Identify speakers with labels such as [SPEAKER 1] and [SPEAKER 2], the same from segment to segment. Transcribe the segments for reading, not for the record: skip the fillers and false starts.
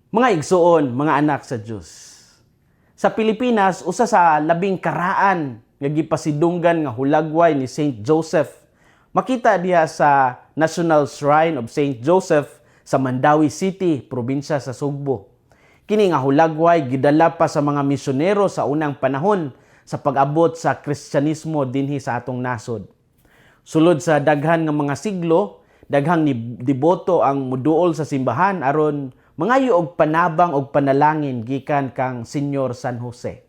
[SPEAKER 1] Mga igsuon, mga anak sa Dios. Sa Pilipinas, usa sa labing karaan nga gipasidunggan nga hulagway ni Saint Joseph makita diha sa National Shrine of Saint Joseph sa Mandaue City, probinsya sa Sugbo. Kini nga hulagway gidala pa sa mga misyonero sa unang panahon sa pag-abot sa Kristyanismo dinhi sa atong nasod. Sulod sa daghan nga mga siglo, daghang ni deboto ang muduol sa simbahan aron mangayo og panabang og panalangin gikan kang Senyor San Jose.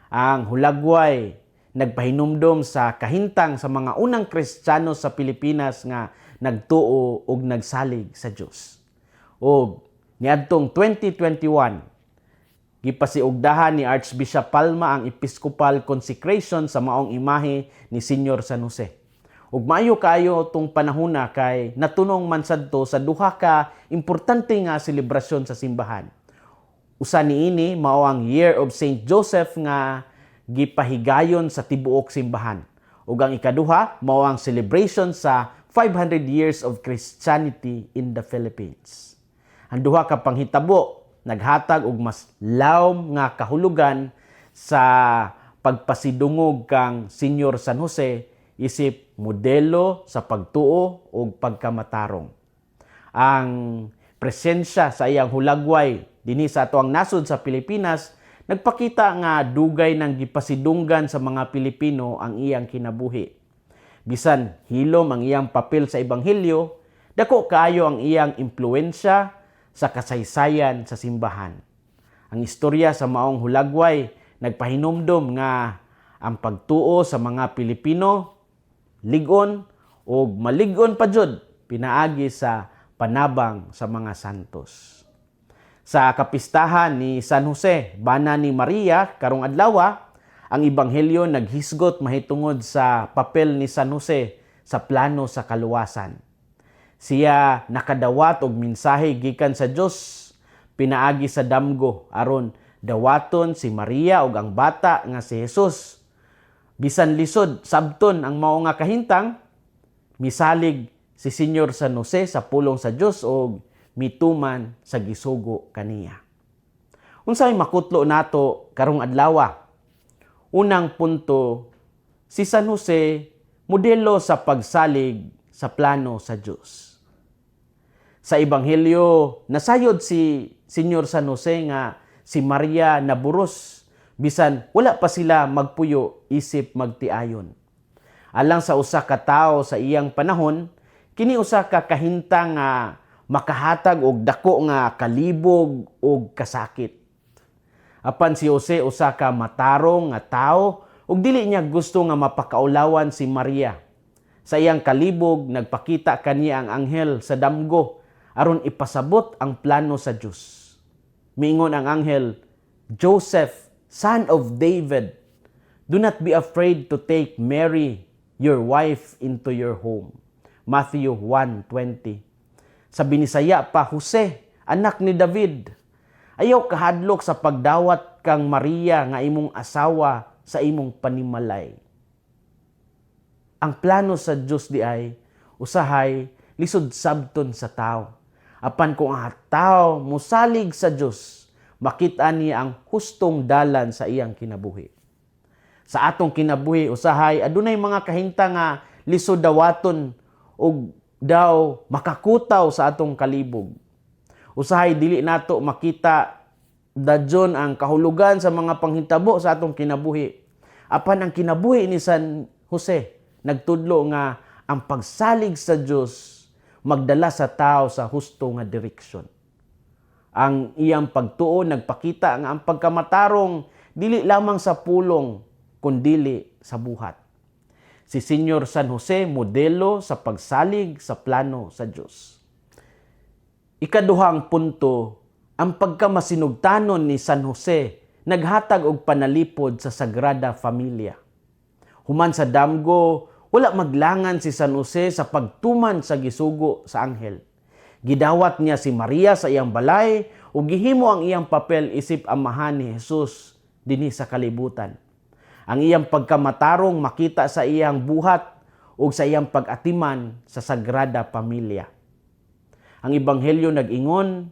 [SPEAKER 1] Ang hulagway nagpahinumdom sa kahintang sa mga unang Kristiyano sa Pilipinas nga nagtuo og nagsalig sa Dios. Og niadtong 2021, gipasiugdahan ni Archbishop Palma ang Episcopal consecration sa maong imahe ni Senyor San Jose. Ug maayo kaayo tong panahona kay natunong man sadto sa duha ka importante nga selebrasyon sa simbahan. Usa niini mao ang Year of Saint Joseph nga gipahigayon sa tibuok simbahan. Ug ang ikaduha mao ang celebration sa 500 years of Christianity in the Philippines. Ang duha ka panghitabo naghatag og mas lawom nga kahulugan sa pagpasidungog kang Senyor San Jose isip modelo sa pagtuo ug pagkamatarong. Ang presensya sa iyang hulagway dinhi sa atoang nasod sa Pilipinas nagpakita nga dugay nang gipasidunggan sa mga Pilipino ang iyang kinabuhi. Bisan hilom ang iyang papel sa ebanghelyo, dako kaayo ang iyang impluwensya sa kasaysayan sa simbahan. Ang istorya sa maong hulagway nagpahinumdom nga ang pagtuo sa mga Pilipino lig-on o malig-on pa jud pinaagi sa panabang sa mga santos. Sa kapistahan ni San Jose, bana ni Maria karong adlaw, ang ebanghelyo naghisgot mahitungod sa papel ni San Jose sa plano sa kaluwasan. Siya nakadawat og mensahe gikan sa Dios pinaagi sa damgo aron dawaton si Maria ug ang bata nga si Jesus. Bisan lisod sabton ang mao nga kahintang, misalig si Senyor San Jose sa pulong sa Dios og mituman sa gisugo kaniya. Unsay makutlo nato karong adlaw? Unang punto, si San Jose modelo sa pagsalig sa plano sa Dios. Sa ebanghelyo, nasayod si Senyor San Jose nga si Maria naburos bisan wala pa sila magpuyo isip magtiayon. Alang sa usa ka tawo sa iyang panahon, kini usa ka kahintang nga makahatag og dako nga kalibog ug kasakit. Apan si Jose usa ka matarong nga tawo ug dili niya gusto nga mapakaulawan si Maria. Sa iyang kalibog, nagpakita kaniya ang anghel sa damgo aron ipasabot ang plano sa Dios. Miingon ang anghel, "Joseph, son of David, do not be afraid to take Mary, your wife, into your home." Matthew 1:20. Sa Binisaya pa, "Jose, anak ni David, ayaw kahadlok sa pagdawat kang Maria nga imong asawa sa imong panimalay." Ang plano sa Dios diay usahay lisod sabton sa tao. Apan kung ang tao musalig sa Dios, makita niya ang hustong dalan sa iyang kinabuhi. Sa atong kinabuhi, usahay adunay mga kahintang nga lisod dawaton ug daw makakutaw sa atong kalibog. Usahay dili nato makita dadyon ang kahulugan sa mga panghitabo sa atong kinabuhi. Apan ang kinabuhi ni San Jose nagtudlo nga ang pagsalig sa Dios magdala sa tao sa husto nga direksyon. Ang iyang pagtuo nagpakita nga ang pagkamatarong dili lamang sa pulong kundili sa buhat. Si Senyor San Jose, modelo sa pagsalig sa plano sa Dios. Ikaduhang punto, ang pagkamasinugtanon ni San Jose naghatag og panalipod sa Sagrada Familia. Human sa damgo, wala maglangan si San Jose sa pagtuman sa gisugo sa anghel. Gidawat niya si Maria sa iyang balay ug gihimo ang iyang papel isip amahan ni Jesus dinhi sa kalibutan. Ang iyang pagkamatarong makita sa iyang buhat ug sa iyang pag-atiman sa Sagrada Pamilya. Ang ebanghelyo nag-ingon,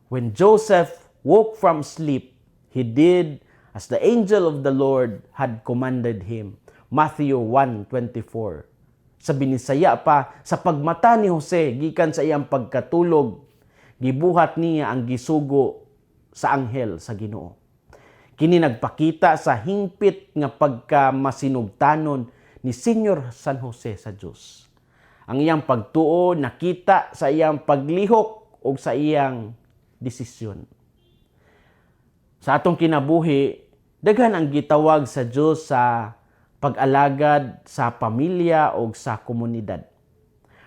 [SPEAKER 1] When Joseph woke from sleep, he did as the angel of the Lord had commanded him. Matthew 1:24. Sa Binisaya pa, sa pagmata ni Jose gikan sa iyang pagkatulog, gibuhat niya ang gisugo sa anghel sa Ginoo. Kini nagpakita sa hingpit nga pagkamasinugtanon ni Senyor San Jose sa Dios. Ang iyang pagtuo nakita sa iyang paglihok o sa iyang desisyon. Sa atong kinabuhi, daghan ang gitawag sa Dios sa pag-alagad sa pamilya o sa komunidad.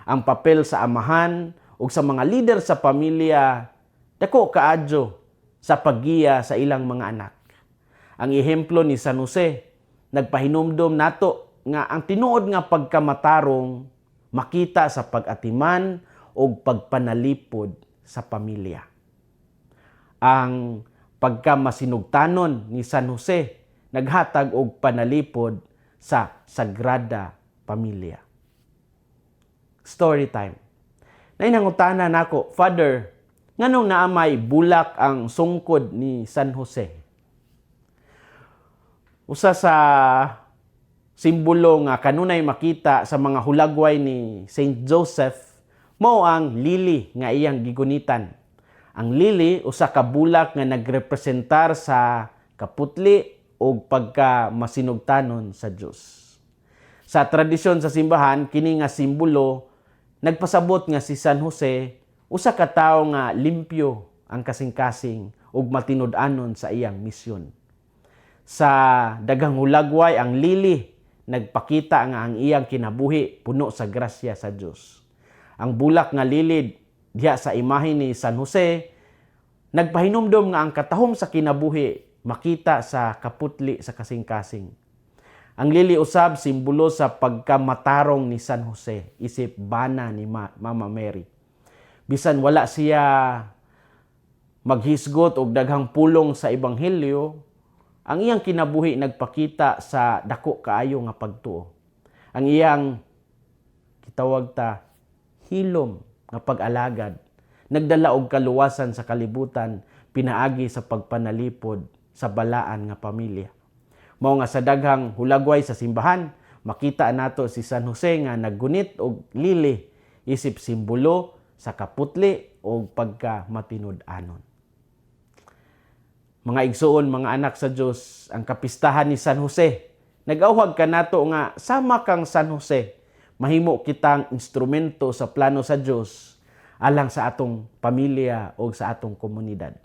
[SPEAKER 1] Ang papel sa amahan o sa mga lider sa pamilya dako kaadyo sa paggiya sa ilang mga anak. Ang ehemplo ni San Jose nagpahinumdom nato nga ang tinuod nga pagkamatarong makita sa pag-atiman o pagpanalipod sa pamilya. Ang pagkamasinugtanon ni San Jose naghatag og panalipod sa Sagrada Pamilya. Story time. Naay nangutana nako, "Father, nganong naa may bulak ang sungkod ni San Jose?" Usa sa simbolo nga kanunay makita sa mga hulagway ni Saint Joseph mao ang lily nga iyang gigunitan. Ang lily, usa ka bulak nga nagrepresentar sa kaputli o pagka masinugtanon sa Dios. Sa tradisyon sa simbahan, kini nga simbolo nagpasabot nga si San Jose usa ka tawo nga limpyo ang kasing-kasing ug matinud-anon sa iyang misyon. Sa daghang hulagway, ang lily nagpakita nga ang iyang kinabuhi puno sa grasya sa Dios. Ang bulak nga lily diha sa imahe ni San Jose nagpahinumdom nga ang katahom sa kinabuhi makita sa kaputli sa kasing-kasing. Ang lily usab simbolo sa pagkamatarong ni San Jose isip bana ni Mama Mary. Bisan wala siya maghisgot og daghang pulong sa ebanghelyo, ang iyang kinabuhi nagpakita sa dako kaayo nga pagtuo. Ang iyang gitawag ta hilom nga pag-alagad nagdala og kaluwasan sa kalibutan pinaagi sa pagpanalipod sa balaan nga pamilya. Mao nga sa daghang hulagway sa simbahan, makita nato si San Jose nga naggunit og lily isip simbolo sa kaputli o pagka matinud-anon. Mga igsuon, mga anak sa Dios, ang kapistahan ni San Jose nag-awhag kanato nga sama kang San Jose, mahimo kitang instrumento sa plano sa Dios alang sa atong pamilya o sa atong komunidad.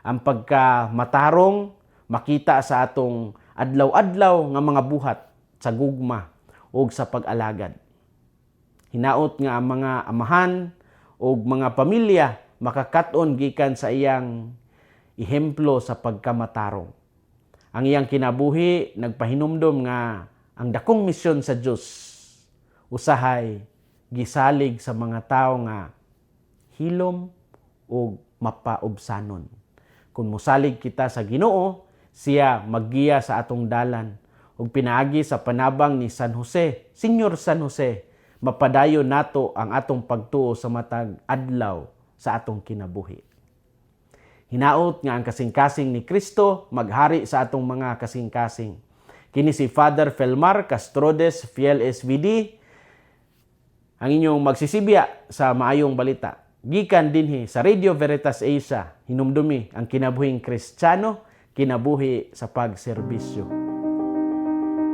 [SPEAKER 1] Ang pagka matarong makita sa atong adlaw-adlaw nga mga buhat sa gugma o sa pag-alagad. Hinaot nga ang mga amahan o mga pamilya makakat-on gikan sa iyang ehemplo sa pagkamatarong. Ang iyang kinabuhi nagpahinumdom nga ang dakong misyon sa Dios usahay gisalig sa mga tawo nga hilom ug mapaubsanon. Kung mosalig kita sa Ginoo, siya maggiya sa atong dalan. Ug pinaagi sa panabang ni San Jose, Senyor San Jose, mapadayon nato ang atong pagtuo sa matag adlaw sa atong kinabuhi. Hinaot nga ang kasing-kasing ni Kristo maghari sa atong mga kasing-kasing. Kini si Father Felmar Castrodes, Fiel SVD, ang inyong magsisibya sa maayong balita. Gikan dinhi sa Radio Veritas Asia, hinumdumi ang kinabuhing Kristiyano, kinabuhi sa pagserbisyo.